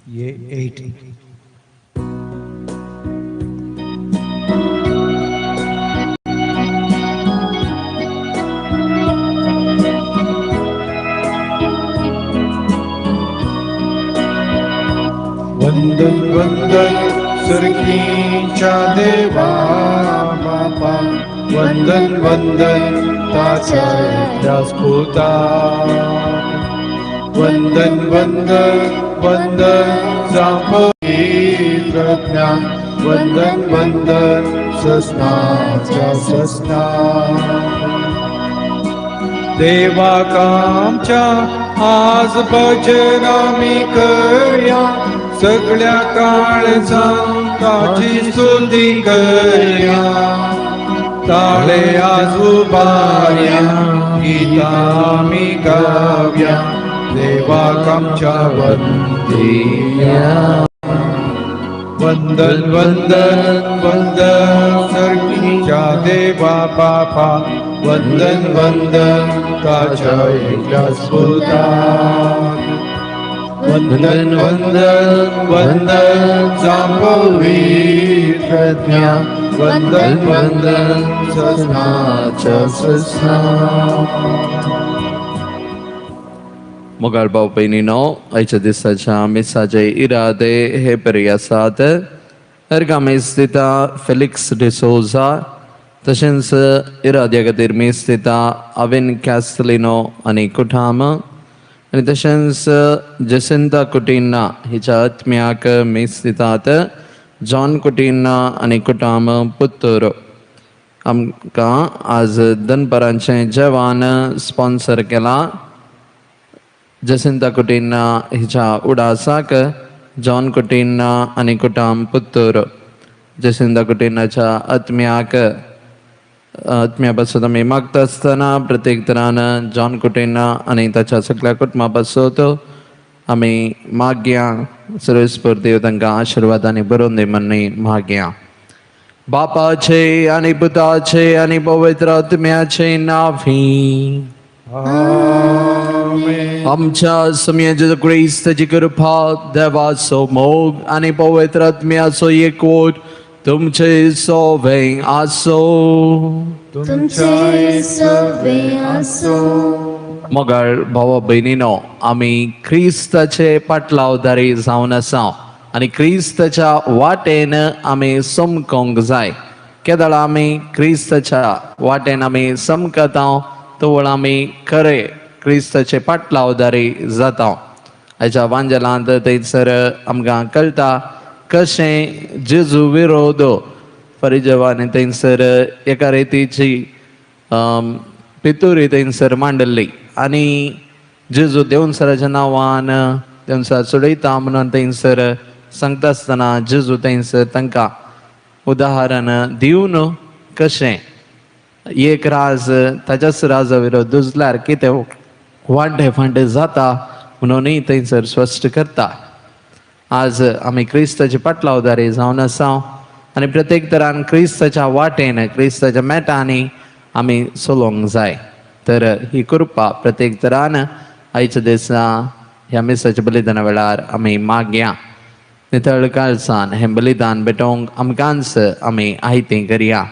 A 8. वंदन वंदन सरकीच्या देवा बापा, वंदन वंदन ताच्या एकल्याच पुता. वंदन वंदन वंदन पवित्र ज्ञान, वंदन वंदन ससनाच्या ससना. देवा कामच्या आज भजन आमी करया, सगळ्या काळजान ताची स्तुती करया. ताळे आजूबाया गीता आमी गावया, देवाक आमच्या वंदिया. वंदन वंदन वंदन सर्गीच्या देवा बापा, वंदन वंदन ताच्या एकल्याच पुता. वंदन वंदन वंदन पवित्र ज्ञान, वंदन वंदन ससनाच्या ससना. मोगाळ भाव भयणीनो, आयच्या दिसाच्या मिसाचे इरादे हे परी आसात. हरगा मीस दिता फेलिक्स डिसोजा, तशेंच इराद्या खातीर मीस दिता अविन कॅस्टलिनो आनी कुठाम, आनी तशेंच जसिंता कुटिन्ना हिच्या आत्म्याक मीस दितात जॉन कुटिन्ना आनी कुठाम पुत्तूर. आमकां आज दनपरांचें जेवण स्पॉन्सर केलां जसिंता कुटिन्ना हिच्या उडासाक जॉन कुटिन्ना आनी कुटाम पुत्तूर. जसिंता कुटिन्नाच्या आत्म्याक आत्म्या पासून आमी मागता आसतना प्रत्येक तरान जॉन कुटिन्ना आनी ताच्या सगळ्या कुटुंबा पासून आमी मागया. सर्वेस्पर देव तांकां आशिर्वाद आनी बरोवन दी म्हण मागया. बापाचे आनी पुताचे आनी पवित्र आत्म्याचे नावी. आमच्या स्वामी जेजू क्रिस्ताची कृपा, देवाचो मोग आनी पवित्र आत्म्याचो एकवट तुमचे सोवे आसो. तुमचे सवे आसो. मोगाळ भावा भयणीनो, आमी क्रिस्ताचे पाटलावदारी जावन आसा आनी क्रिस्ताच्या वाटेन आमी समकोंक जाय. केदळ आमी क्रिस्ताच्या वाटेन आमी समकता तवळ आमी खरे क्रिस्ताचे पाटलावदारी जाता. हाच्या वांजेलांत थंयसर आमकां कळटा कशें जेजू विरोध फरिजवानी थंयसर एका रितीची पितुरी थंयसर मांडली आनी जेजू देवसराच्या नांवान देवसर सोडयता म्हणून थंयसर सांगता आसतना जेजू थंयसर तांकां उदाहरण दिवन कशें एक राज ताच्याच राजा विरोध दुजल्यार कितें वांटे फांटे जाता म्हणूनय थंयसर स्पश्ट करता. आज आमी क्रिस्ताची पाटलावदारी जावन आसा आनी प्रत्येक तरान क्रिस्ताच्या वाटेन क्रिस्ताच्या मेटांनी आमी चलोवंक जाय. तर ही कृपा प्रत्येक तरान आयच्या दिसा ह्या मिसाच्या बलिदाना वेळार आमी मागया. नितळ काळसान हें बलिदान भेटोवंक आमकांच आमी आयतें करया.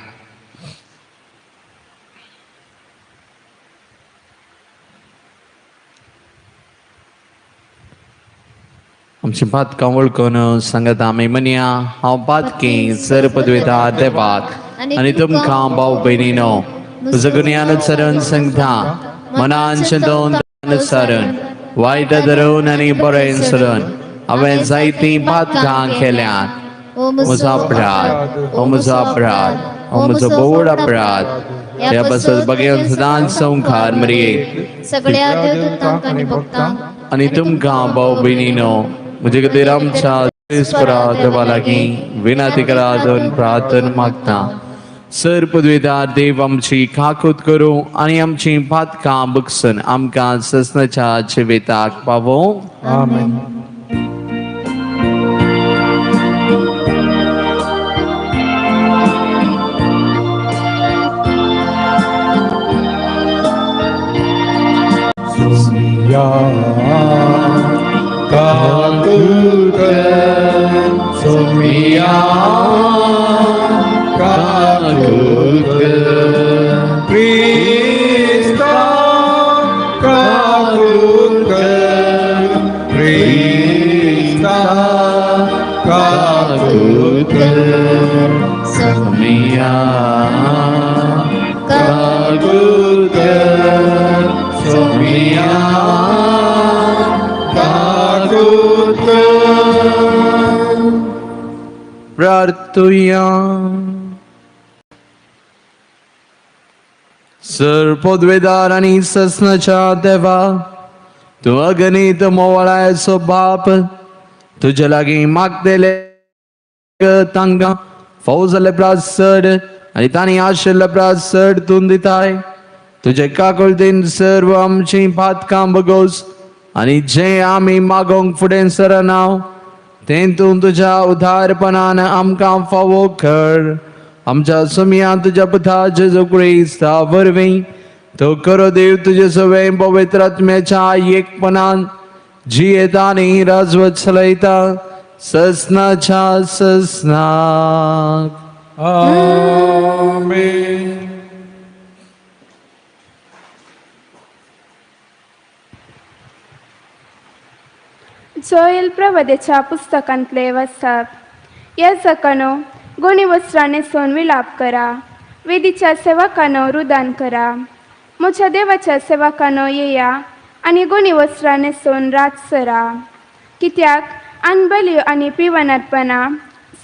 आमची पातकां वळखून सांगता आमी म्हणया, हांव पातकी सर पदवेता देवाक आनी तुमकां भाव भयणीनो म्हजो गुन्यानुसरून सांगता, मनान चिंतून अनुसरून वायट धरून आनी बरें सोडून हांवें जायतीं पातकां केल्यात. म्हजो अपराध, हो म्हजो अपराध, हो म्हजो बोड अपराध. ह्या पासत बगेवन सदांच संवकार मरये सगळ्या देवदूतांक आनी भक्तांक आनी तुमकां भाव भयणीनो म्हजे खातीर आमच्या ईश्वरा देवा लागीं विनंती करात प्रार्थना मागता. सर पदवेदार देव आमची काकूत करूं आनी आमची पातकां बगसून आमकां ससनाच्या जिविताक पावोवं. आमेन. सोनिया काकूत सोमिया काकूत कर, सोमिया काकूत कर. प्रार्थुया. सर पदवेदार आनी ससनाच्या देवा, तूं अगणीत मोवाळायचो बाप, तुजे लागीं मागतले तांकां फावो जाल्ले प्रास चड आनी तांणी आशिल्ले प्रास चड तूं दिताय. तुजे काकुळतीन सर्व आमचीं पातकां बगोस आनी जें आमी मागोवंक फुडें सरना तें तूं तुज्या उदारपणान आमकां फावो कर. आमच्या सुमया तुज्या पुता जेजू क्रिस्ता वरवीं तो खरो देव तुजे सवें पवित्र आत्म्याच्या एकपणान जियेता आनी राजवत चलयता ससनाच्या ससनाक. आमेन. जोएल प्रवदेच्या पुस्तकांतले वाचप. याजकानो, गोणी वस्त्रां न्हेसून विलाप करा, वेदीच्या सेवकानो रुदान करा. म्हज्या देवाच्या सेवकानो येया आनी गोणी वस्त्रां न्हेसून रात सरा, कित्याक अनबली आनी पिवनाटपणां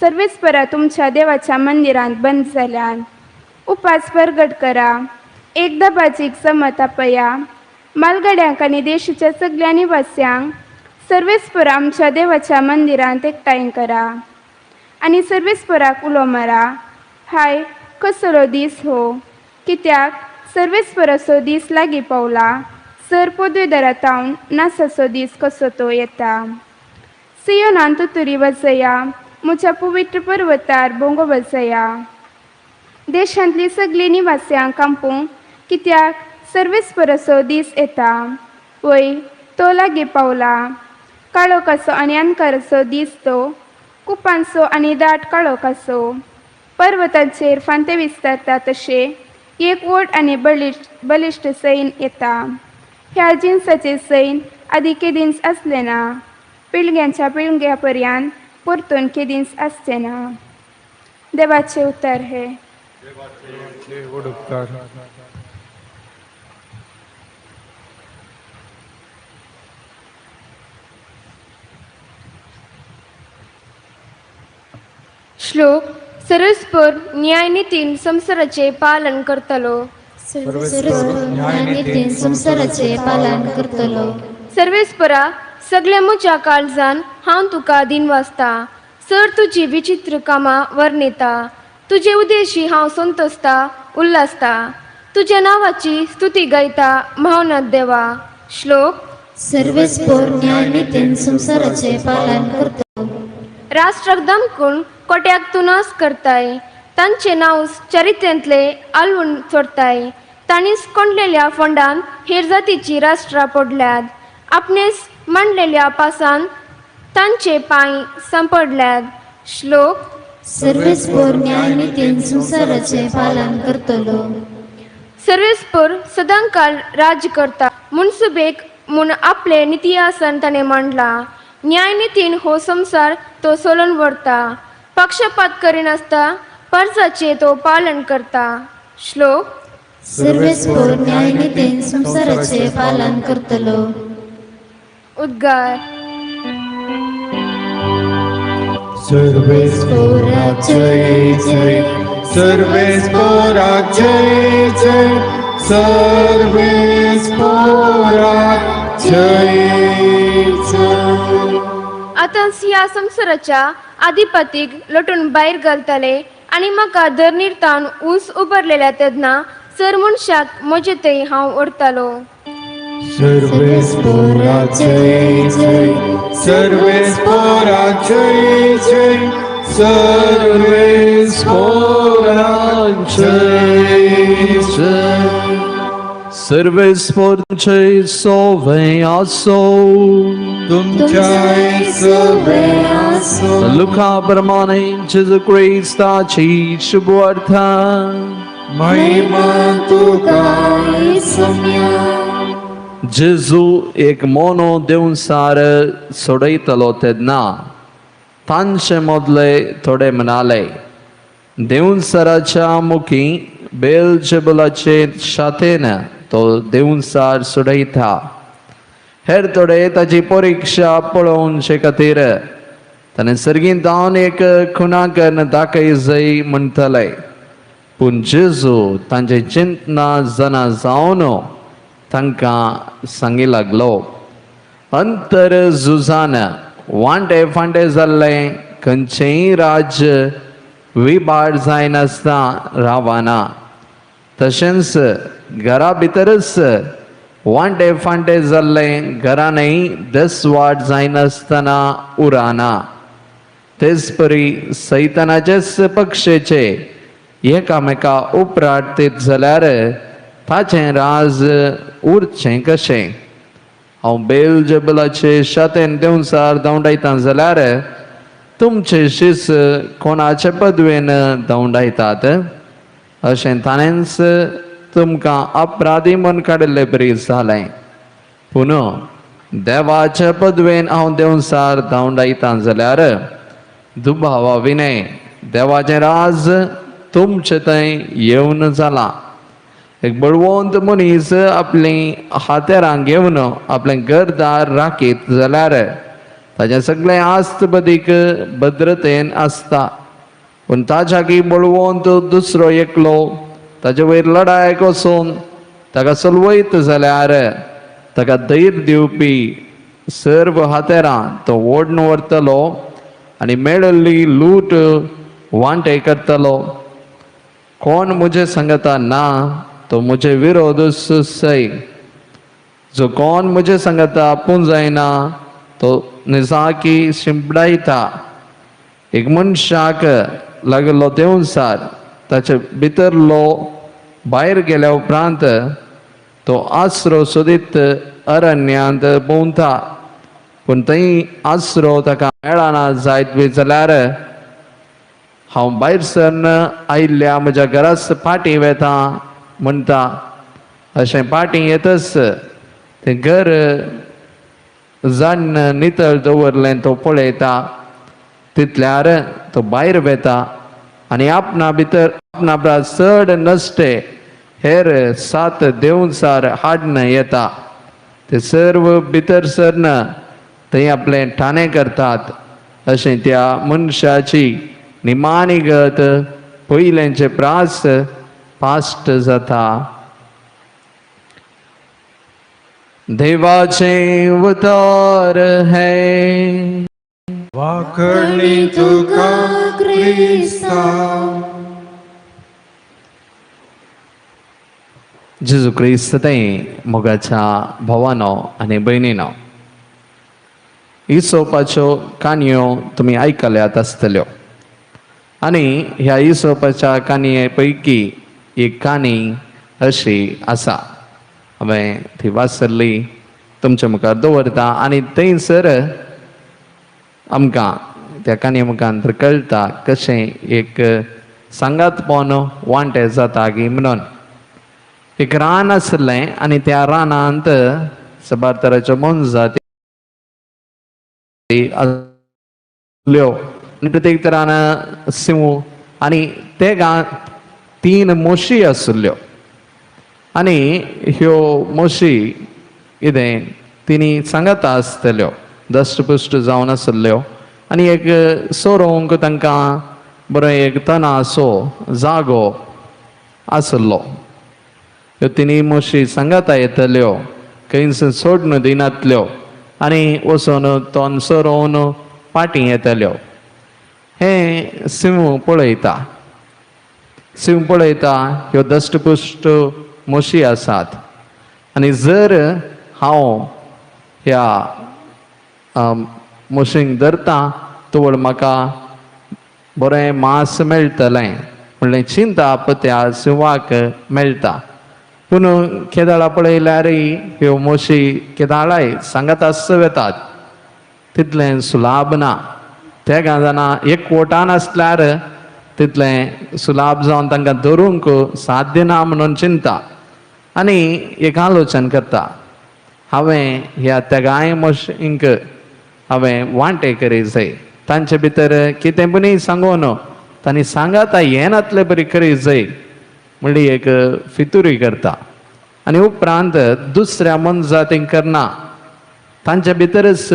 सर्वेस्परा तुमच्या देवाच्या मंदिरांत बंद जाल्यात. उपास परगट करा, एकदां भाजीक जमत आपया. मालगड्यांक आनी देशाच्या सगल्या निवास्यांक सर्वेस्पर आमच्या देवाच्या मंदिरांत एकठांय करा आनी सर्वेस्पराक उलो मारा. हाय, कसलो दीस हो! कित्याक सर्वेस्पराचो दीस लागीं पावला, सर पदवेदारातावन नासाचो दीस कसो तो येता. सियोनान तुतुरी वाजया, म्हज्या पवित्र पर्वतार बोंगो वाजया. देशांतली सगळीं निवास्यां कांपूंक, कित्याक सर्वेस्पराचो दीस येता, वय तो लागीं पावला. काळोखाचो आनी अंधकाराचो दीस तो, कुपांचो आनी दाट काळोखाचो. पर्वतांचेर फांते विस्तारता तशें एक व्हड आनी बळिश्ट बळिश्ट सैन येता. ह्या जिनसाचें सैन आदी केदींच आसलें ना, पिळग्यांच्या पिळग्या पर्यंत परतून केदींच आसचें ना. देवाचें उतर हें. व्हड उपकार. श्लोक. सर्वेस्पर न्यायनितीन संसाराचे पालन करतलो. सर्वेस्पर न्यायनितीन संसाराचे पालन करतलो. सर्वेस्परा, सगळ्या म्हज्या काळजान हांव तुका दिनवासता. सर तुजी विचित्र कामां वर्णिता. तुजे उदेशी हांव संतोसता उल्हासता. तुज्या नांवाची स्तुती गायता भावनाथ देवा. श्लोक. सर्वेस्पर न्यायनितीन संसाराचे पालन करतलो. राष्ट्राक दमकून कोट्याक तूं नाश करताय. तांचें नांव चरित्र्यांतले आलवून सोडताय. तांणीच कोंडलेल्या फोंडांत हेर जातीची राष्ट्रां पडल्यात. आपणेच मांडलेल्या पासान तांचे पांय सांपडल्यात. श्लोक. सर्वेस्पर न्यायनितीन संसाराचे पालन करतलो. सर्वेस्पर सदांकाळ राज्य करता. मुनसुबेक म्हूण आपलें नितिहासन ताणें मांडलां. न्यायनितीन हो संवसार तो सोलून व्हरता. पक्षपात करिनासता परजाचें तो पालन करता. श्लोक. सर्वेस्पर न्यायनितीन संसाराचे पालन करतलो. उद्गार. सर्वेस्पोरा जय जय, सर्वेस्पोरा जय जय, सर्वेस्पोरा जय जय. आतां ह्या संवसाराच्या आधिपतीक लोटून भायर घालताले आनी म्हाका धरणीर तावन ऊंच उबारलेल्या तेन्ना सर मनशाक म्हजे थंय हांव ओडतालो. सर्वेस्पोरा जय जय, सर्वेस्पोरा जय जय, सर्वेस्पोरा जय जय. सर्वेस्पोरचे सोवे आसो. तुमच्या सवे आसो. लुका प्रमाणे जेजू क्रिस्ताची शुभवार्ता. महिमा तुका सम्या. जेजू एक मोनो देवसार सोडयतलो तेन्ना तांचे मदले थोडे म्हणाले, देवसराच्या मुखी बेलजेबुलाचे शातेन तो देवसार सोडयता. हेर थोडे ताची परिक्षा पळोवचे खातीर ताणें सर्गींत धांवन एक खुणा करून दाखय जाय म्हणटले. पूण जेजू तांचे चिंतना जाणा जावन तांकां सांगी लागलो, अंतर झुजान वांटे फांटे जाल्लें खंयचेंय राज्य विबाड जायनासतना रावना. तशेंच घरा भितरच वांटे फांटे जाल्लें घरानय दसवाट जायनासतना उराना. तेच परी सैतानाचेच पक्षेचे एकामेका उपराटतीत जाल्यार ताचें राज उरचें कशें? हांव बेल जबलाचे शातेन देंवसार धांवडायता जाल्यार तुमचे शीस कोणाचे पदवेन धांवडायतात? अशें ताणेंच तुमकां अपराधी म्हूण काडिल्ले बरी जालें. पूण देवाचे पदवेन हांव देंवसार धांवडायता जाल्यार दुबावा विनय देवाचें राज तुमचे थंय येवन जालां. एक बळवंत मनीस आपलीं हातेरां घेवन आपलें घरदार राखीत जाल्यार ताचें सगळें आस्त बदीक भद्रतेन आसता. पूण ताच्याकी बळवंत दुसरो एकलो ताचे वयर लडायक वचून ताका चलवयत जाल्यार ताका धैर्य दिवपी सर्व हातेरां तो ओडून व्हरतलो आनी मेळिल्ली लूट वांटे करतलो. कोण म्हजे सांगता ना तो म्हजे विरोध सय. जो कोण म्हजे सांगता पुंजायना तो निजाकी शिंपडायता. एक मनशाक लागलो देंवसार ताचे भितरलो भायर गेल्या उपरांत तो आसरो सोदीत अरण्यांत भोंवता. पूण थंय आसरो ताका मेळना जायत बी जाल्यार हांव भायर सरन आयिल्ल्या म्हज्या घराच फाटीं वेता म्हणटा. अशें फाटीं येतच तें घर जाण नितळ दवरलें तो पळयता. तितल्यार तो भायर वेता आनी आपणा भितर आपणा परस चड नश्टे हेर सात देंवचार हाडून येता. ते सर्व भितर सरन थंय आपलें ठाणें करतात. अशें त्या मनशाची निमाणी गत पयलेंचे प्रास पास्ट जाता. देवाचें उतर हें. वाखणी तुका क्रिस्ता. जेजू क्रिस्त थंय मोगाच्या भावानो आनी भयणीनो, इसोपाच्यो काणयो तुमी आयकल्यात आसतल्यो. आनी ह्या इसोपाच्या काणये पैकी एक काणी अशी आसा. हांवें ती वाचल्ली तुमच्या मुखार दवरता आनी थंयसर आमकां त्या काणये मुखार कळटा कशें एक सांगातपण वांटे जाता गी म्हणून. एक रान आसलें आनी त्या रानांत साबार तराच्यो मोनजाती आसल्यो आनी प्रत्येक तरान सिंव आनी ते तीन म्हशी आसल्यो. आनी ह्यो म्हशी कितें तिणी सांगाता आसतल्यो, दश्टपुश्ट जावन आसल्ल्यो. आनी एक सोरोवंक तांकां बरो एक तणाचो जागो आसलो. ह्यो तिनी म्हशी सांगाता येतल्यो, खंयच सोडून दिनातल्यो आनी वचून तोंड सोरोवन फाटीं येतल्यो. हें सिंव पळयता. सिंव पळयता ह्यो दश्टपुश्ट म्हशी आसात आनी जर हांव ह्या म्हशींक धरता तवळ म्हाका बरें मांस मेळटलें म्हणलें चिंताप त्या सिंवाक मेळटा. पूण केदाळा पळयल्यारय ह्यो म्हशी केदाळाय सांगात आसत वेतात, तितलें सुलाभ ना. तेगां जाणां एकवटान आसल्यार तितलें सुलाभ जावन तांकां धरूंक साध्य ना म्हणून चिंता आनी एक आलोचन करता, हांवें ह्या तेगांय म्हशींक हांवें वांटे करी जाय, तांचे भितर कितें पुणी सांगून तांणी सांगाता येनातले बरी करी जाय म्हणली एक फितुरी करता आनी उपरांत दुसऱ्या मनजातींक करना तांच्या भितरच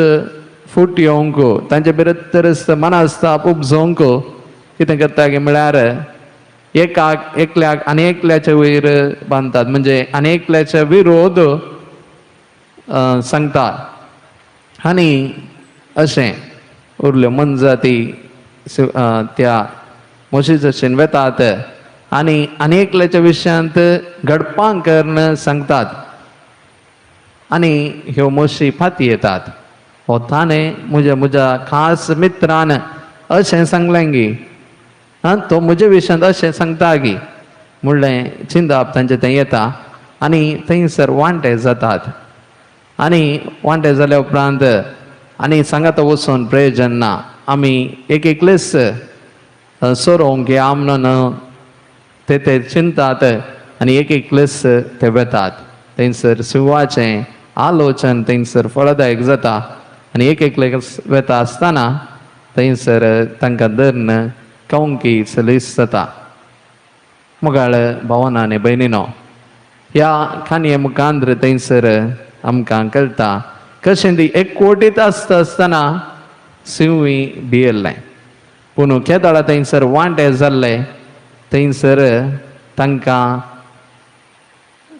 फूट येवंक तांच्या भितरच मनास्ताप उपजोवंक कितें करता की म्हळ्यार एकाक एकल्याक आनी एकल्याच्या वयर बांदतात म्हणजे आनी एकल्याच्या विरोध सांगतात आनी अशें उरल्यो मनजाती त्या मोशीचेन वेतात आनी आनी एकल्याच्या विशयांत घडपां करून सांगतात आनी ह्यो मोशी फाती येतात. हो ताणें म्हज्या म्हज्या खास मित्रान अशें सांगलें गी आं तो म्हज्या विशयांत अशें सांगता गी म्हणलें चिंताप तांचें थंय येता आनी थंयसर वांटे जातात आनी वांटे जाल्या उपरांत आनी सांगाता वचून प्रयोजन ना आमी एक एकलेच सोरोवंक या म्हणून ते ते चिंतात आनी एक एकलेच ते वेतात थंयसर शिवाचें आलोचन थंयसर फळदायक जाता आनी एक एकले वेता आसतना थंयसर तांकां धरून कवंकी सलीस जाता. मोगाळ भावना आनी भयणीनो ह्या काणये मुखांत थंयसर आमकां कळटा कशें ती एकवटीत आसता आसतना शिंवी भियेल्लें पूण केदळा थंयसर वांटे जाल्ले थंयसर तांकां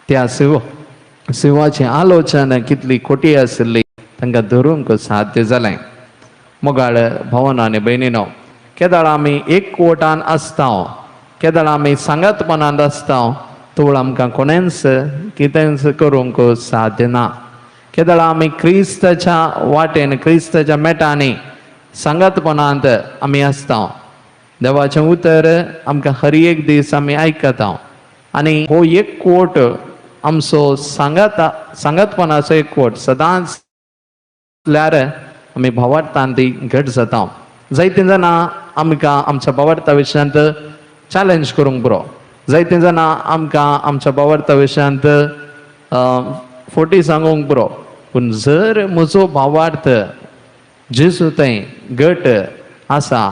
त्या शिंवाचें आलोचन कितली खोटी आशिल्ली तांकां धरूंक साध्य जालें. मोगाळ भावना आनी भयणीनो केदळा आमी एकवटान आसता केदळा आमी सांगातपणांत आसता तवळ आमकां कोणेंच कितेंच करूंक साध्य ना. केदळा आमी क्रिस्ताच्या वाटेन क्रिस्ताच्या मेटांनी सांगातपणांत आमी आसता देवाचें उतर आमकां हर एक दीस आमी आयकता आनी हो एकवट आमचो सांगाता सांगातपणाचो एकवट सदांच आसल्यार आमी भावार्थान ती घट जाता. जायतीं जाणां आमकां आमच्या भावार्था विशयांत चॅलेंज करूंक पुरो जायतीं जाणां आमकां आमच्या भावार्था विशयांत फोटी सांगूंक पुरो पूण जर म्हजो भावार्थ जेजू थंय घट आसा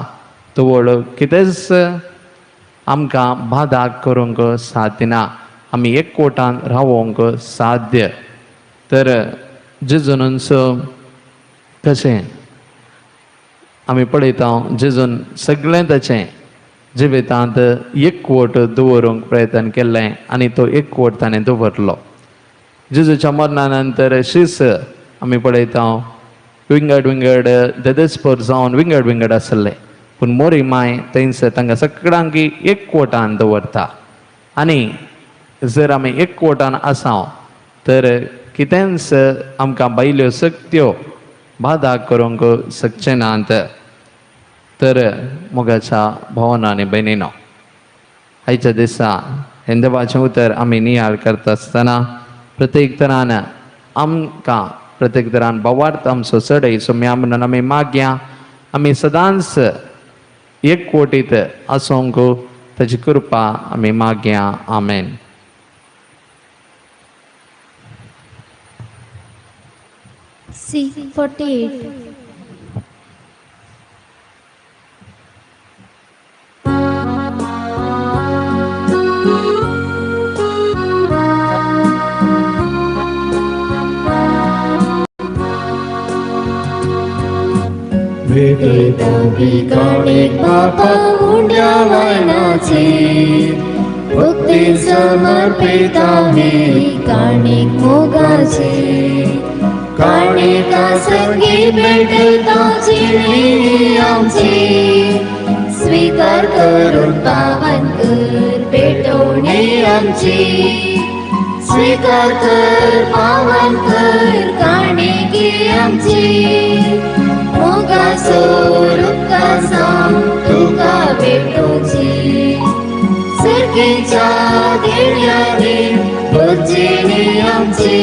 तवळ कितेंच आमकां बादा करूंक साध्य ना आमी एकवटान रावोंक साध्य. तर जेजूनच कशें आमी पळयता जेजून सगळें ताचें जिवितांत एकवट दवरूंक प्रयत्न केल्लें आनी तो एकवट ताणें दवरलो. जेजूच्या मरणा नंतर शीस आमी पळयता विंगड विंगड देदेस्पोर जावन विंगड विंगड आसले पूण मोरी माय थंयसर तांकां सगळ्यांक एकवटान दवरता आनी जर आमी एकवटान आसा तर कितेंच आमकां भायल्यो शक्त्यो बादा करूंक शकचे नात. तर मोगाच्या भावना आनी भयणीनो आयच्या दिसा हें देवाचें उतर आमी नियाळ करता आसतना प्रत्येक तरान आमकां प्रत्येक तरान भावार्थ आमचो चडय सोम्या म्हणून आमी मागया आमी सदांच एकवटीत आसूंक ताची कृपा आमी मागया. आमेन. C 48. भेटयता बापा उंड्या वायनाची भक्ती समर्पिता मी काणीक मोगाची काणिका संगी भेटता जिणी आमची स्वीकार करून पावन कर पेटवणी आमची स्वीकार कर पावन कर काणिकी आमची मोगाचो रुपकासा तुका भेटोची सर्गीच्या देण्याने भरजिणी आमची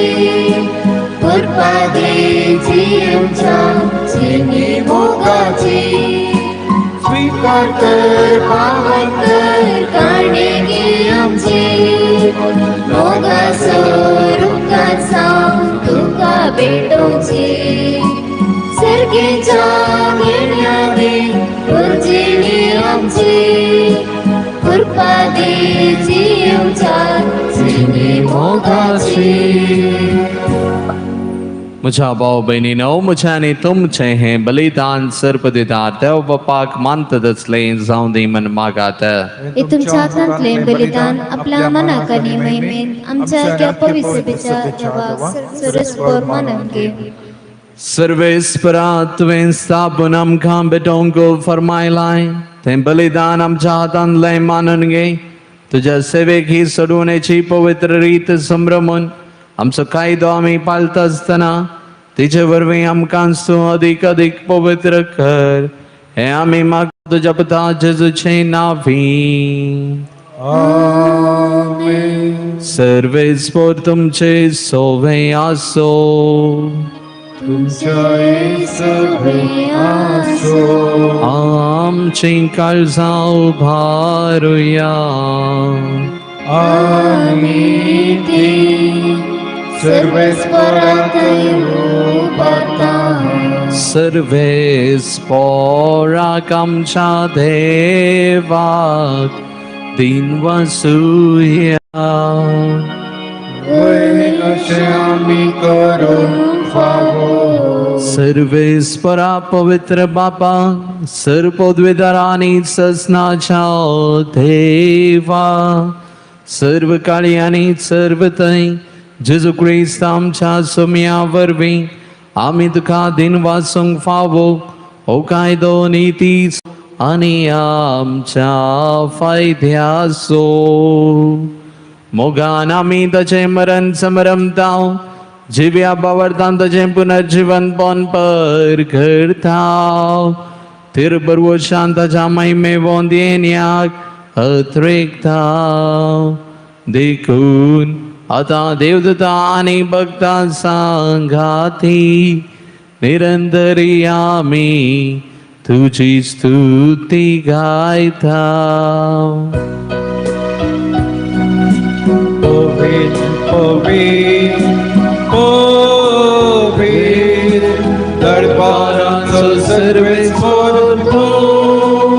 कृपा देची आमच्या जिणी मोगाची स्वीकार कर पावन कर काणिकी आमची मोगाचो रुपकासा तुका भेटोची सर्गीच्या देण्याने भरजिणी आमची पाद्रीची आमच्या जिणी मोगाची. म्हज्या भाव भयणीनो, म्हज्या आनी तुमचें हें बलिदान सर्पदिता देव बापाक मानतात असलें जावं दी म्हण मागात. हे तुमच्या हातांतले बलिदान आपल्या मनाक आनी महिमेन आमच्या ह्या पवित्र देवाक सरस्पर मानून घे. सर्वेस्परा, तुवें स्थापून आमकां भेटोवंक फर्मायलाय तें बलिदान आमच्या हातांतलें मानून घे. तुज्या सेवेक ही सोडवण्याची पवित्र रीत संभ्रमून आमचो कायदो आमी पाळता आसतना तिचे वरवीं आमकां तूं अदीक अदीक पवित्र कर, हें आमी मागता तुज्या पुता जेजूचे नांवी. सर्वेस्पोर तुमचे सोवे आसो. तुमच्या सगळे आसो. आमची काळजां उभारुया. आमी ती सर्वेस्परात उभारता. सर्वेस्पोराक आमच्या देवाक दिन वसुया. वय अशें आमी करूंक फावो. सर्वेस्परा पवित्र बापा, सर्व पदवीधर आनी ससनाच्या देवा, सर्व काळी आनी सर्व थंय जेजू क्रिस्त आमच्या सोम्या वरवीं आमी तुका दिन वासूंक फावो हो कायदो निती आनी आमच्या फायद्याचो. मोगान आमी ताचें मरण समरमता, जिव्या बावरतान ताचें पुनर्जीवनपण पर करता. तिरबरवशान ताच्या महिमे वोंद येण्याक अत्रेकता. देखून आतां देवदूता आनी भक्तां सांगाती निरंतरी आमी तुजी स्तुती गायता. पवित्र पवित्र पवित्र दरबाराचो सर्वेस्पर तूं,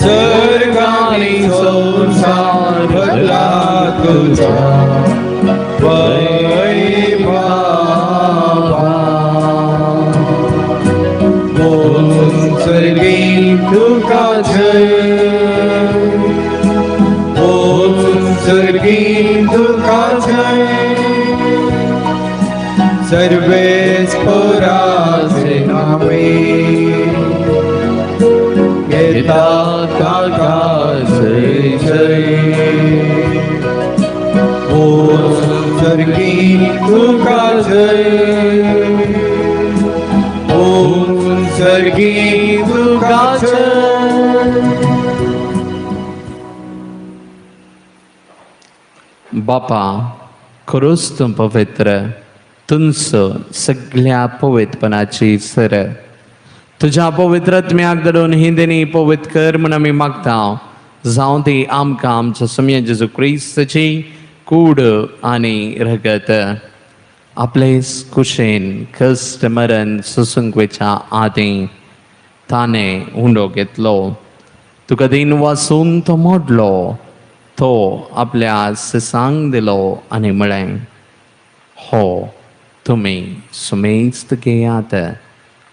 सर्ग आनी संवसार भरला तुज्या वैभवान. वचून सर्गी तुका जय, वचून सर्गी तुका जय, सर्वेस्पराचे नावे घेता ताका जय जय. वचून सर्गी तुका जय, वचून सर्गी तुका जय. बापा, खरोच तूं पवित्र, तुमचो सगळ्या पवित्रपणाची सर. तुज्या पवित्रत्म्याक धाडून हिंदीनी पवित्र कर म्हूण आमी मागता. जावं ती आमकां आमच्या सोम्या जेजू क्रिस्ताची कूड आनी रगत. आपले कुशेन कश्ट मरण सोसूंक वयच्या आदीं ताणें उंडो घेतलो, तुका दिन वासून तो मोडलो, तो आपल्या सिसांक दिलो आनी म्हळें, हो तुमी सुमेस्त घेयात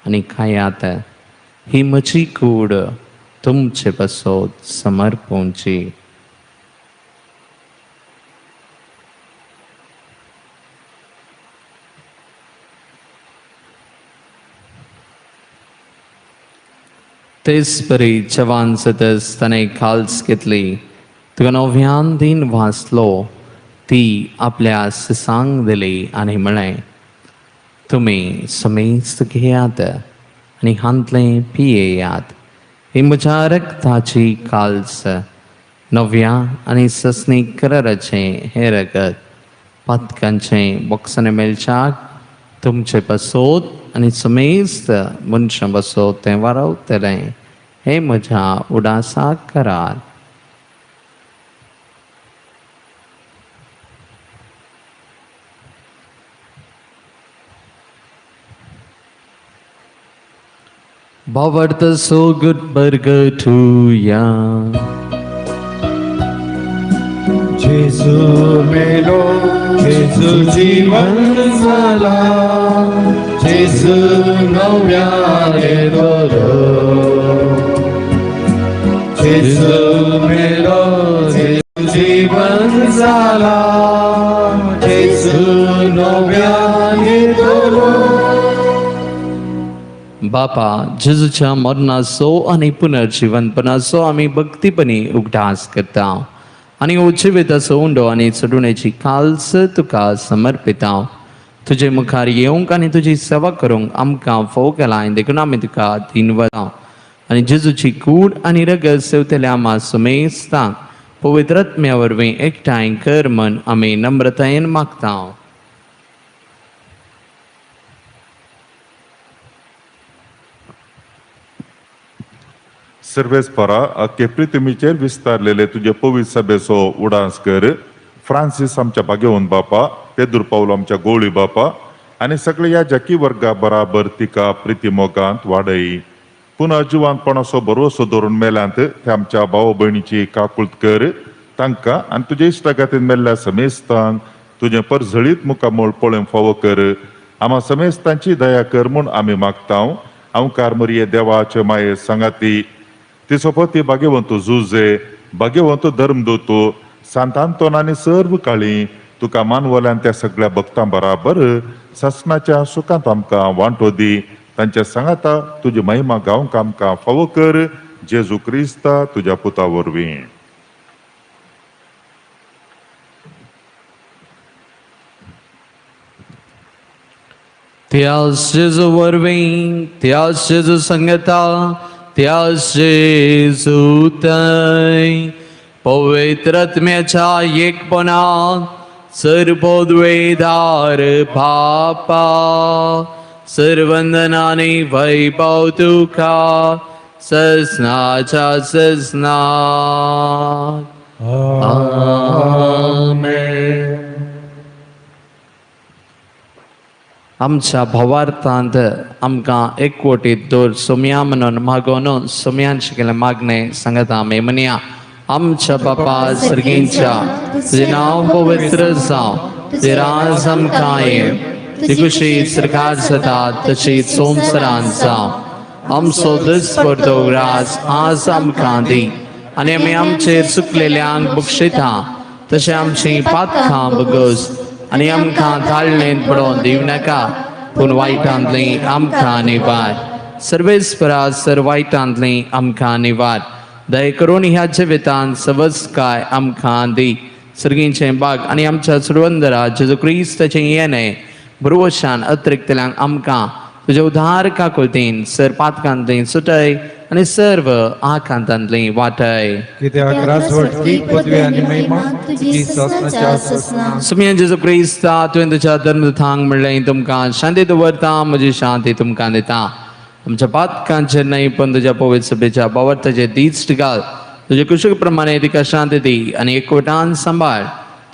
आनी खायात, ही म्हजी कूड तुमचे पासत समर्पूंची. तेच परी जवान सदस ताणें खाल्स घेतली, तुका नव्यान दिन वाचलो, ती आपल्या सिसांक दिली आनी म्हळें, तुमी समेस्त घेयात आनी हांतलें पियेयात, ही म्हज्या रक्ताची काल्स, नव्या आनी ससनी कराराचें हें रगत पातकांचें बोक्सांनी मेळच्याक तुमचे पासत आनी समेस्त मनशां पासत तें वारवतलें, हें म्हज्या उडासाक करात. Bavart so good burger to ya. जेजू मेलो, जेजू जिवन जाला, जेजू नव्यान येतलो. जेजू मेलो, जेजू जिवन जाला, जेजू नव्यान येतलो. बापा, जेजूच्या मरणाचो आनी पुनर्जिवनपणाचो आमी भक्तीपणी उगडास करता आनी हो जिविताचो उंडो आनी चडुण्याची काल्स तुका समर्पिता. तुजे मुखार येवंक आनी तुजी सेवा करूंक आमकां फोव केलां, देखून आमी तुका दिनवता. आनी जेजूची कूड आनी रगत सेवतल्या आमा सुमेस्तांक पवित्र आत्म्या वरवीं एकठांय कर म्हण आमी नम्रतायेन मागता. सर्वेस्परा, अख्खे पृथ्वीचेर विस्तारलेले तुजे पवित्र सभेचो उडास कर. फ्रांसीस आमच्या भाग्यवंत बापा, पेदूर पावलो आमच्या गोळी बापा आनी सगळे ह्या जाकी वर्गा बराबर तिका प्रिती मोगांत वाडय. पुनः जिवानपणाचो भरवसो धरून मेल्यांत ते आमच्या भाव भयणीची काकुळत कर. तांकां आनी तुजे इश्टागातीन मेल्ल्या समेस्तांक तुजें परजळीत मुखामळ पळोवंक फावो कर. आमा समेस्तांची दया कर म्हूण आमी मागता. अंकार मरिये देवाचे माये सांगाती, तिचो पती भाग्यवंत जुजे, भाग्यवंत धर्मदूत सांत आंतोन आनी सर्व काळी तुका मानवल्यान त्या सगळ्या भक्तां बराबर सासणाच्या सुखांत आमकां वांटो दी. तांच्या सांगाता तुजी महिमा गावंक आमकां फावो कर. जेजू क्रिस्ता तुज्या पुता वरवीं. त्या जेजू वरवीं, त्या जेजू संगता, त्या जेजू थंय पवित्र आत्म्याच्या एकपणात सर्वोद्वेदार बापा, सर्वंदनाने वैभव तुका ससनाच्या ससना. आमेन. आमच्या भावार्थांत आमकां एकवटीत दवर सोम्या म्हणून मागोवन सोम्यान शिकले मागणें सांगता आमी म्हणया. आमच्या बापा सर्गींच्या, तुजें नांव पवित्र जावं, तुजें राज आमकां येवं, तुजी खुशी सरकार जाता तशी संवसारांत जावं. आमचो दिसपडतो ग्रास आज आमकां दी आनी आमी आमचेर चुकलेल्यांक बक्षिता तशें आमची पातकां बगस आनी आमकां ताळणेंत पडोवन दिवं नाका, पूण वायटांतली आमकां निवार. सर्वेस्परा, सर वायटांतली आमकां निवार. दया करून ह्या जिवितांत सवस्काय आमकां दी. सर्गींचें बाग आनी आमच्या चुडवंदरा जेजू क्रिस्ताचें येणें भरवशान अतिरिक्तल्यांक आमकां तुज्या उदार काकुळतीन सर पातकांतली सुटय आनी सर्व आकांतांतली वाटय. कित्याक राजवटकी, पदवी आनी महिमा तुजी सासणाच्या सासणा. सुमयान जेजू क्रिस्ता, तुवें तुज्या धर्मदूतांक म्हणलें, तुमकां शांती दवरता, म्हजी शांती तुमकां दिता. आमच्या पातकांचेर न्हय पण तुज्या पवित्र सभेच्या बावर्ताचे दीच घाल. तुजे कुशीक प्रमाणे तिका शांती दी आनी एकवटान सांबाळ.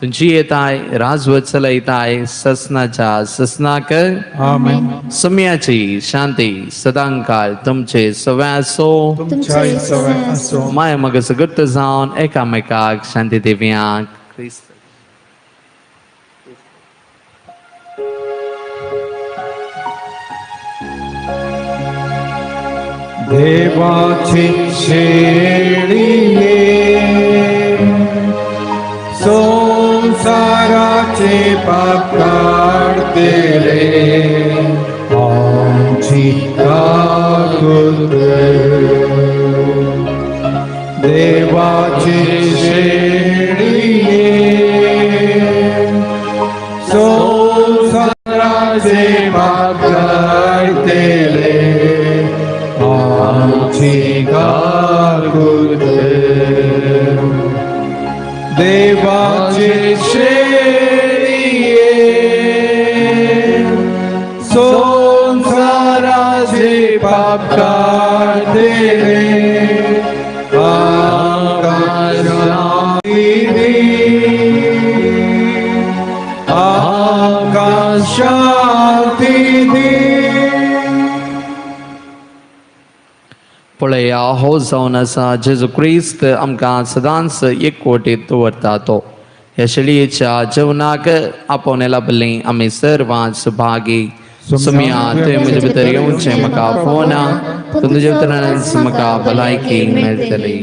तुमची येताय, राजवत चलयताय ससनाच्या ससनाक. आमेन. सम्याची शांती सदांकाळ तुमचे सव्यासो. तुमच्याय सवय आसो. माया मग सगट जावन एकामेकाक शांती दिवयांक. क्रिस्त देवाची शेळिये, संसाराचे पाप काढतेले, आमची काकुळट कर. देवाची शेळिये, संसाराचे पाप काढतेले, आमची काकुळट कर. देवाचे शेळिये, संसाराचे पाप काढतेले, आमकां शांती दी, आमकां शांती दी. पळया, हो जावन आसा जेजू क्रिस्त आमकां सदांच एकवटीत दवरता. तो ह्या शेळयेच्या जेवणाक आपोवणें लाभलें आमी सर्वां सुभागी. सुम्या तुवें म्हजे भितर येवचें म्हाका आपोवना, पूण तुज्या भितरानच म्हाका भलायकी मेळटली.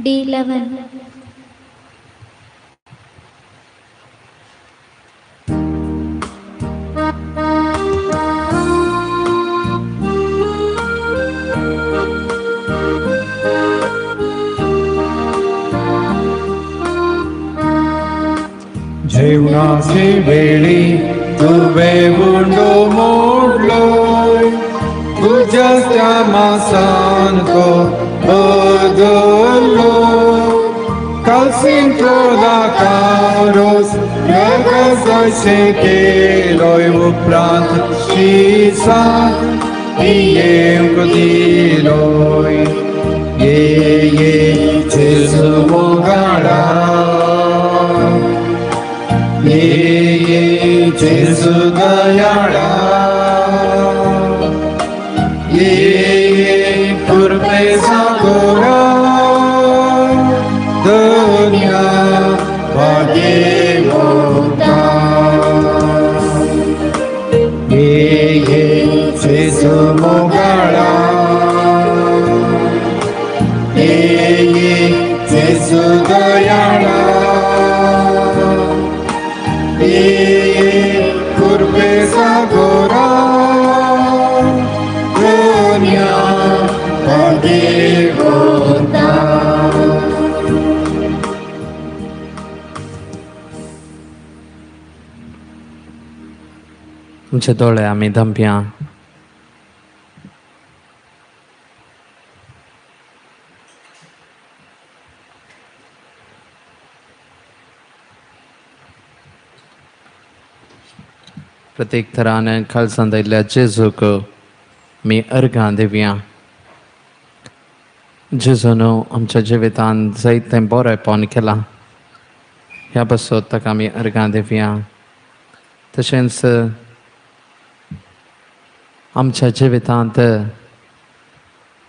D11. जेवणाचे वेळी तुवे उंडो मोडलोय, तुज्या त्या मासान तो बदललो. कालसिंतलो दाकारोस रगजायसे केलोय, उपरांत शिसाक पियेवंक दिलोय. ये ये जेजू मोगाळा, ये ये जेजू दयाळा, ये ये कृपेचा गोरा, दुनिया भाग्यवंता. ये ये जेजू मोगाळा, ये ये जेजू दयाळा, ये कृपेचा गोरा, दुनिया भाग्यवंता. आमचे दोळे आमी धंपया. प्रत्येक थरान खालसान आयिल्ल्या जेजूक आमी अर्घां दिवया. जेजून आमच्या जिवितांत जायतें बरेंपण केलां, ह्या पासत ताका आमी अर्घां दिवया. तशेंच आमच्या जिवितांत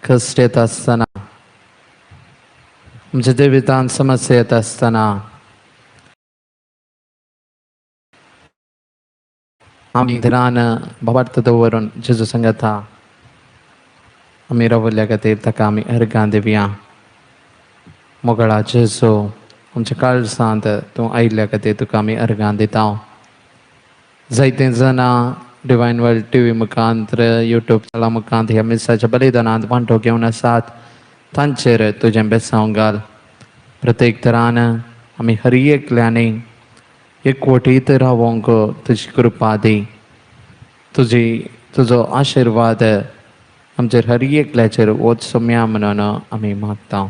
कश्ट येता आसतना, आमच्या जिवितांत समस्या येता आसतना आमी धिरान भावार्थ दवरून जेजू सांगता आमी रावल्ल्या खातीर ताका आमी अर्घां दिवया. मोगळा जेजू, आमच्या काळजांत तूं आयिल्ल्या खातीर तुका आमी अर्घां दिता. जायते जाणां डिवायन वर्ल्ड टी व्ही मुखांत, युट्यूब चॅनला मुखांत ह्या मिसाच्या बलिदानांत वांटो घेवन आसात, तांचेर तुजें बेसांव घाल. प्रत्येक तरान आमी हर एकल्यांनी एकवटीत रावोंक तुजी कृपा दी. तुजी तुजो आशिर्वाद आमचेर हर एकल्याचेर वच सोम्या म्हणून आमी मागता.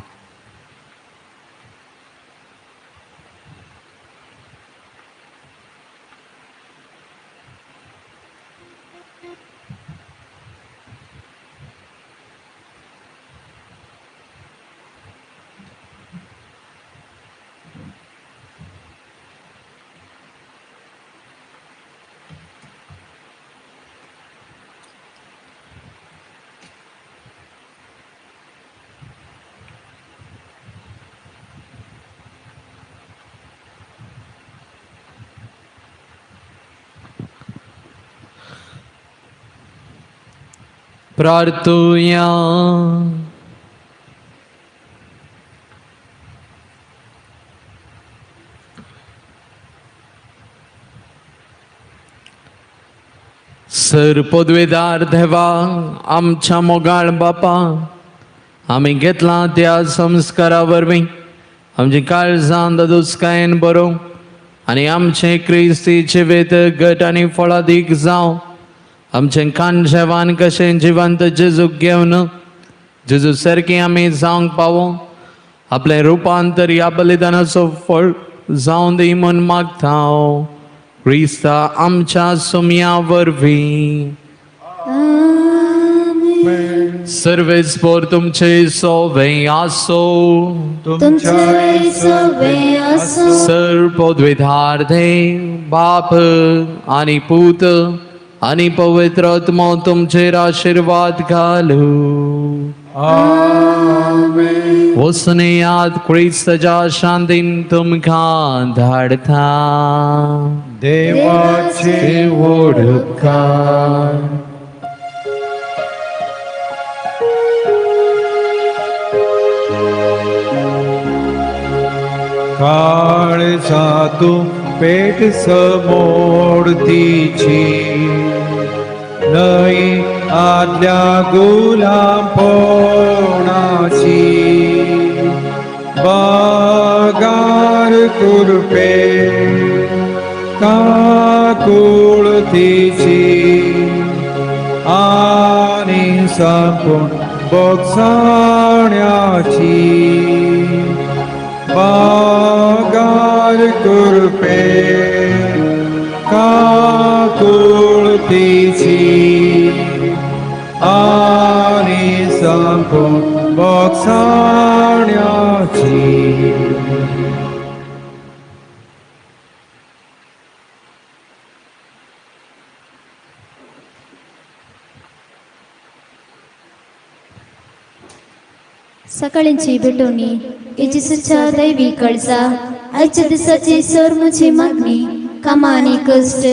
प्रार्थुया. सर पदवेदार देवा आमच्या मोगाळ बापा, आमी घेतला त्या संस्कारा वरवीं आमची काळजां दादोसकायेन बरोवं आनी आमचें क्रिस्ती जिवीत घट आनी फळादीक जावं. आमचें कानजेवान कशें जिवंत जेजूक घेवन जेजू सारकें आमी जावंक पावो. आपलें रुपांतर ह्या बलिदानाचो फळ जावं दी म्हूण मागता हांव क्रिस्ता आमच्या सुमया वरवीं. सर्वेस पोर तुमचे सोवे आसो. तुमचे सोवे आसो. सर पदवीधार बाप आणि पूत आणि पवित्र आत्मो तुमचेर आशीर्वाद घालू. वसनेयात क्रिस्तच्या शांतीन तुमकां धाडता. देवाचे ओढकार. काळजातू पेट समोडतीची नई आदल्या गुलाम पोणाची बगार कुरपे काकुळतीची आणि संपूर्ण बोगसाण्याची बागार कृपे काकुळतीची आणि संपूर्ण बोगसाण्याची. सकाळींची भेटवणी. येशूच्या दैवी कळजा आजच्या दिसाची सर म्हजी मागणी कामां आनी कश्ट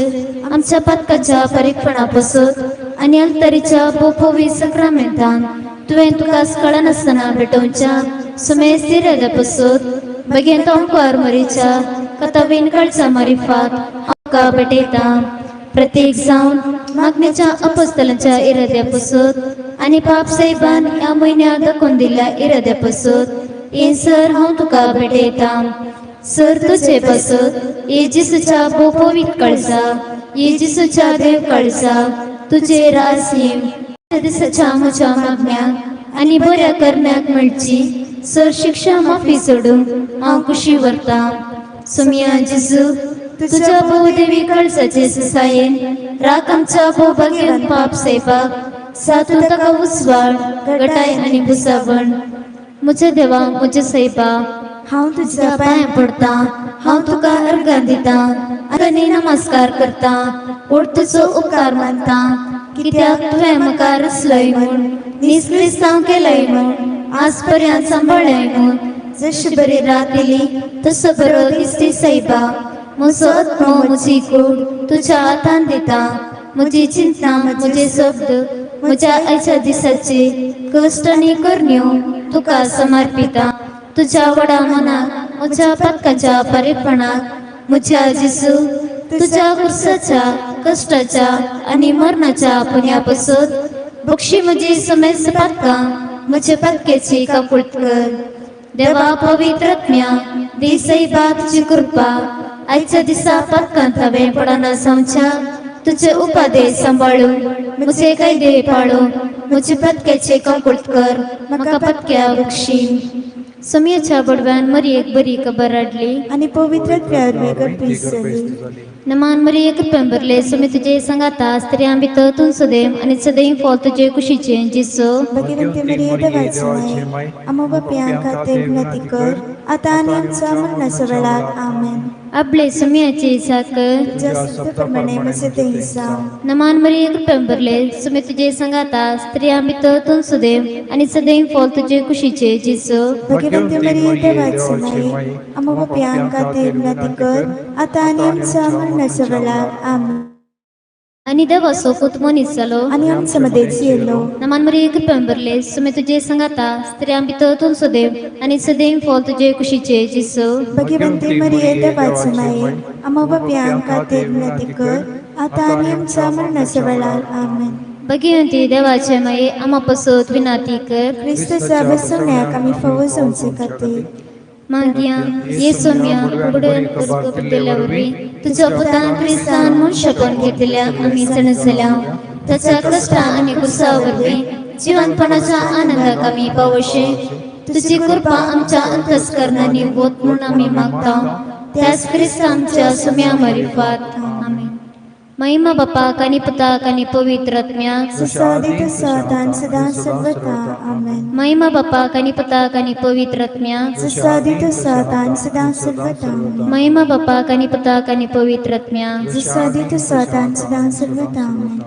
आमच्या पातकाच्या परीक्षणा पासत आनी अल्तरीच्या बोपोवी सक्रामेंतान तुवें तुका कळनासतना भेटोवच्या सुमेस इराद्या पासत बगेंत अंकार मरीच्या कथावीन कळचा मारिफात आमकां भेटयता. प्रत्येक जावन मागणेच्या अपस्तलांच्या इराद्या पासत आनी पाप साहेबान ह्या म्हयन्याक दाखोवन दिल्ल्या इराद्या पासत हे सर हांव तुका भेटयता. सर तुजे पासत ये जेसूच्या बोपोवीत कळसा, ये जेसूच्या देव कळसा तुजे रास येम दिसाच्या म्हज्या मागण्याक आनी बऱ्या करण्याक मेळची सर शिक्षा माफी सोडून हांव कुशी व्हरता. सुमिया जेजू तुझ्या भोवदेवी कळसाचे ससायेन राख आमच्या भोवभाग्यान पाप साहेबाक सातून ताका उजवाड गटाय आनी भुसावण. म्हज्या देवा म्हज्या साहेबा, हांव तुझ्या तुज्या पांया पडता, हांव तुका अर्घां दिता आनी नमस्कार करता. ओड तुजो उपकार मानता कित्याक तुवें म्हाका रचलय म्हूण नीज क्रिस्तांव केलय म्हूण आज पर्यंत सांबाळ्ळय म्हूण. जशी बरी रात दिली तसो बरो दिसती साहेबा. म्हजो आत्मो म्हजी कूड तुज्या हातान दिता. म्हजी चिंतना म्हजे शब्द म्हज्या आयच्या दिसाचे कश्ट आनी करण्यो तुका समर्पिता. तुझ्या वडा मनाक म्हज्या पातकाच्या परेपणाक म्हज्या जेजू तुझ्या कुर्साच्या कश्टाच्या आनी मरणाच्या पुण्या पासत बक्षी म्हजी समेस्त पातकां म्हज्या पातक्याची काकुळट कर. देवा पवित्रत्म्या दी सैबा तुजी कृपा आयच्या दिसा पातकांत हांवें पडना जावच्या तुझे उपादे सांबाळून म्हजे कायदे पाळून म्हजे पत्क्याचे काकुळट कर म्हाका पत्क्या बक्षी. समियाच्या बडव्यान मरियेक बरी खबर हाडली आनी पवित्र वरवीं गर्भेस्त जाली. नमान मरिये, कृपेन भरले, सुमी तुजे सांगाता, स्त्रियां भितर तूं सदैव आनी सदैव फळ तुजे कुशीचे जेजू. भगिवंती मरिये, देवाची माय, आम्हा पापयां खातीर विनंती कर आता आनी आमच्या मरणाच्या वेळार. आमेन. आपले सुमियाची साकर. तुझ्या शब्दाप्रमाणे म्हजें तें जावं. नमान मरिये, कृपेन भरले, सुमी तुजे सांगाता, स्त्रियां भितर तूं सदैव आनी सदैव फळ तुजे कुशीचे जेजू. भगिवंती मरिये, देवाची माय, आम्हा पापयां खातीर विनंती कर आता आनी आमच्या मरणाच्या वेळार. आमेन. आनी देवाचो पूत मनीस जालो आनी आमच्या मदें जियेलो. नमान मरिये, कृपेन भरले, सुमी तुजे सांगाता, स्त्रियां भितर तूं सदैव आनी सदैव फळ तुजे कुशीचे जेजू. भगिवंती मरिये, देवाची माय, आम्हा पापयां खातीर विनंती कर आतां आनी आमच्या मरणाच्या वेळार. आमेन. भगिवंती देवाचे माये, आमा पसत विनाती कर. क्रिस्तच्या बसवण्याक आमी फावो जावचे खातीर. मागया ये सोम्या बुडून दिल्या वरवीं तुझ्या पुतान क्रिस्तान मनशेपण घेतल्या आमी सणसल्या ताच्या कश्टा आनी कुसा वरवीं जिवनपणाच्या आनंदाक आमी पावशे. तुझी कृपा आमच्या अंतस्करणांनी वत म्हूण आमी मागता, त्याच क्रिस्ता आमच्या सुम्या मारिफात. आमेन. महिमा बापाक आनी पुताक आनी पवित्र आत्म्याक. जसो आदी तसो आतां आनी सदां सर्वथा. आमेन. महिमा बापाक आनी पुताक आनी पवित्र आत्म्याक. जसो आदी तसो आतां आनी सदां सर्वथा. आमेन. महिमा बापाक आनी पुताक आनी पवित्र आत्म्याक. जसो आदी तसो आतां आनी सदां सर्वथा. आमेन.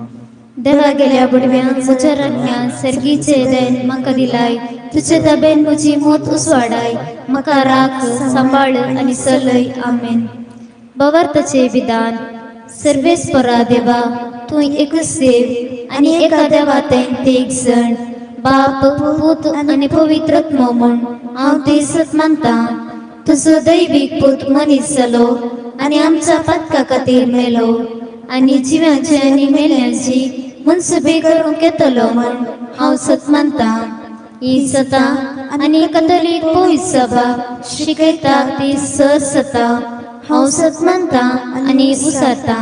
देवा गेल्या बुडव्या म्हज्या राज्ञा, सर्गीचे then म्हाका दिलाय. तुझे दबेन म्हजी मोत उसवाडाय, म्हाका राख, सांबाळ आनी चलय. आमेन. बवार्थाचे विधान. सर्वेस्परा देवा, तूं एकच देव आनी एका देवा ते एक जण बाप, पूत आनी पवित्र आत्मो म्हूण हांव ती सत मानता. तुजो दैवीक पूत मनीस जालो आनी आमच्या पातका खातीर मेलो आनी जिव्याची आनी मेल्यांची मनसुबी करूंक येतलो म्हूण हांव सत मानता. ही सता आनी कथोलीक पवित्र सभा शिकयता ती सर सता हांव सत मानता आनी उसारता.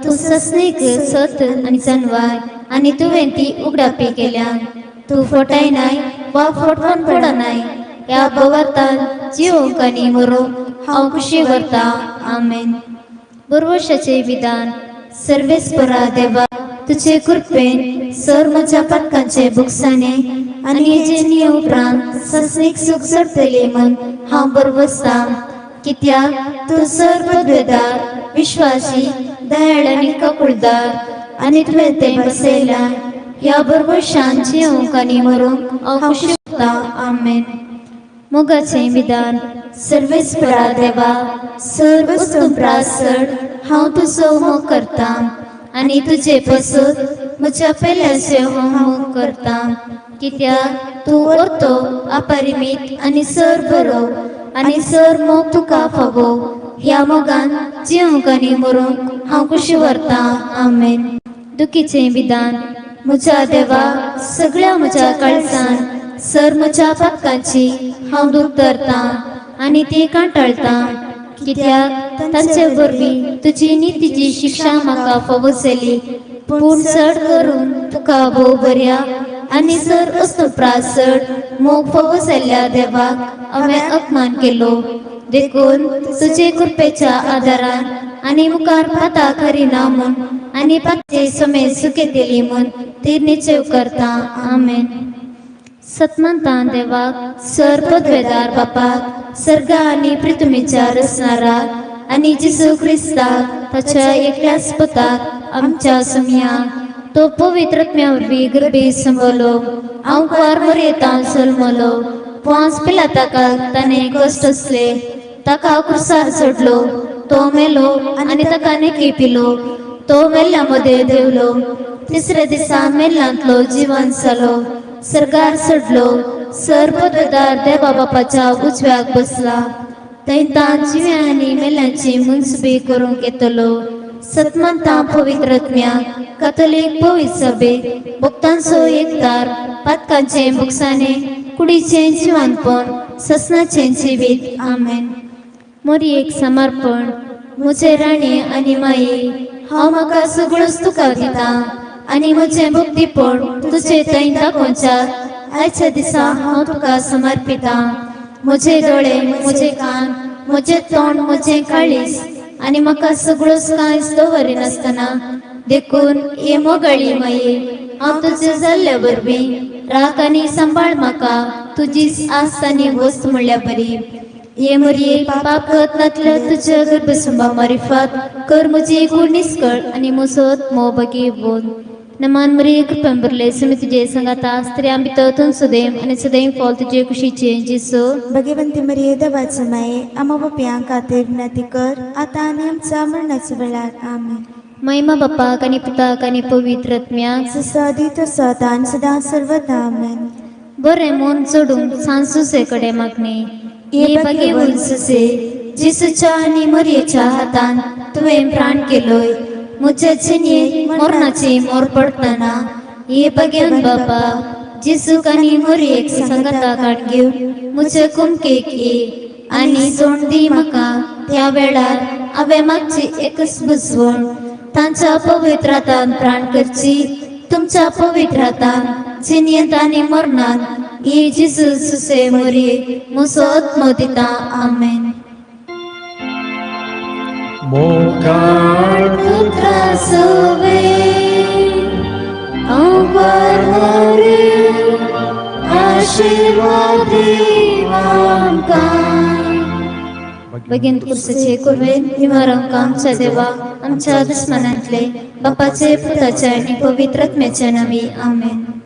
तूं सस्नीक सत आनी जनवाय आनी तुवें ती उगडापी केल्या. तूं फोटायनाय वा फोटवान पडनाय. ह्या भोवार्थान जिवंक आनी मरूंक हांव खुशी व्हरता. आमेन. बरवशाचे विधान. सर्वेस्परा देवा, तुझे कृपेन सर म्हज्या पातकांचे बुकसाने आनी हेजे उपरांत सस्नीक सुख जोडटली म्हूण हांव बरवसता. कित्याक तूं सर पदवेदार, विश्वासी, दयाळ आनी ककुळदार आनी तुवें तें बसयलां. ह्या बरवशान जिवंक आनी मरूंक हांव खुशी उरता. आमेन. मोगाचें विधान. सर्वेस्परा देवा, सर वस्तू चड हांव तुजो मोग करता आनी तुजे पसून म्हज्या पेल्याचें हांव मोग करता. कित्याक तूं व्हरतो, अपरिमीत आनी सर बरो आनी सर मोग तुका फावो. ह्या मोगान जिवंक आनी मरूंक हांव खुशी व्हरता. आमेन. दुखीचें विधान. म्हज्या देवा, सगळ्या म्हज्या काळजान सर म्हज्या पातकांची हांव दूख धरता आनी ती कांटाळटा. कित्याक तांचे वरवीं तुजी नितीची शिक्षा म्हाका फावो जाली. पूण चड करून तुका भोव बऱ्या आनी सर अस्तुप्रास चड मोग फावो जाल्ल्या देवाक हांवें अपमान केलो. देखून तुजे कृपेच्या आदारान आनी मुखार पाता करिना म्हूण आनी पातचे समेत सुकेतली म्हूण ती निश्चय करता. आमेन. सतमंतान देवाक, सर पदवेदार बापाक, सर्गा आनी पृथ्वीच्या रचणाराक आनी जेजू क्रिस्ताक, ताच्या एकल्याच पुताक, आमच्या सुमयाक, तो पवित्र आत्म्या वरवीं गर्भी संवलो, हांव कुवार मरयेतान जल्मलो, पांच पिलाताकाक ताणें कश्ट आसले, ताका कुर्सार चडलो, तो मेलो आनी ताका नेकी पिलो, तो मेल्ल्या मदें देवलो, तिसऱ्या दिसा मेल्ल्यांतलो जिवन जालो, सरकार चडलो, सर पदवेदार देवा बापाच्या उजव्याक बसला, थंय तां जिव्या आनी मेल्यांची मनसुबी करूंक येतलो. सतमंता पवित्र आत्म्याक, कथोलीक पवित्र सभेक, भक्तांचो एकदार, पातकांचे बुकसाने, कुडीचें जिवानपण, ससनाचें जिवीत. आमेन. मोरयेक समर्पण. म्हजे राणी आनी माई, हांव म्हाका सगळोच तुका दिता आनी म्हजें भक्तीपण तुजे थंय दाखोवच्याक आयच्या दिसा हांव तुका समर्पिता. म्हजे दोळे, म्हजे कान, म्हजें तोंड, म्हजें काळीज आनी म्हाका सगळोच कांयच दवरिनासतना, देखून हे मोगाळी माये, हांव तुजें जाल्ल्या वरवीं राख आनी सांबाळ म्हाका तुजीच आस्त आनी वस्त म्हणल्या बरी. ये मोरये, पाप नातल्या तुज्या गर्भसुंबा मारिफात कर म्हजी कूड निस्कळ आनी म्हजो मोग बगी बोन. नमान मरिये, कृपेन भरले, सुमी तुजे संगाता, स्त्रियां भितर तूं सदैव आनी सदैव फल तुजे कुशीचे जेजू. भगवंती मरिये, देवाचे माये, आम्हा पापयां खातीर विनंती कर, आतां आनी आमच्या मरणाच्या वेळार. आमेन. महिमा बापाक आनी पुताक आनी पवित्र आत्म्याक. जसो आदी तसो आतां आनी सदां सर्वदा. आमेन. बरें मन जोडूंक सांत जुजे कडेन मागणी. हे भाग्यवंत जुजे, जेजूच्या आनी मरियेच्या हातान तुवें प्राण केलोय म्हज्या जिणेंत मरणाची मोर पडटना हे बगेवन बापा जेजूक आनी मोरयेक सांगाता काड घेवन म्हज्या कुमकेक ये आनी जोड दी म्हाका त्या वेळार हांवें मागची एकच बुजवण तांच्या पवित्र हातान प्राण करची तुमच्या पवित्र हातान जिणेंत आनी मरणान ये जेजू सुसे मोरये म्हजो आत्मो दिता. आमेन. मोगाळ पुत्रा सवे अंबर आशीर्वाद बेगीन कुर्सीचे कुर्वे निवारंक आमच्या देवा आमच्या दुस्मनांतले बापाचे पुताचे आणि पवित्र आत्म्याच्या नावी. आमेन.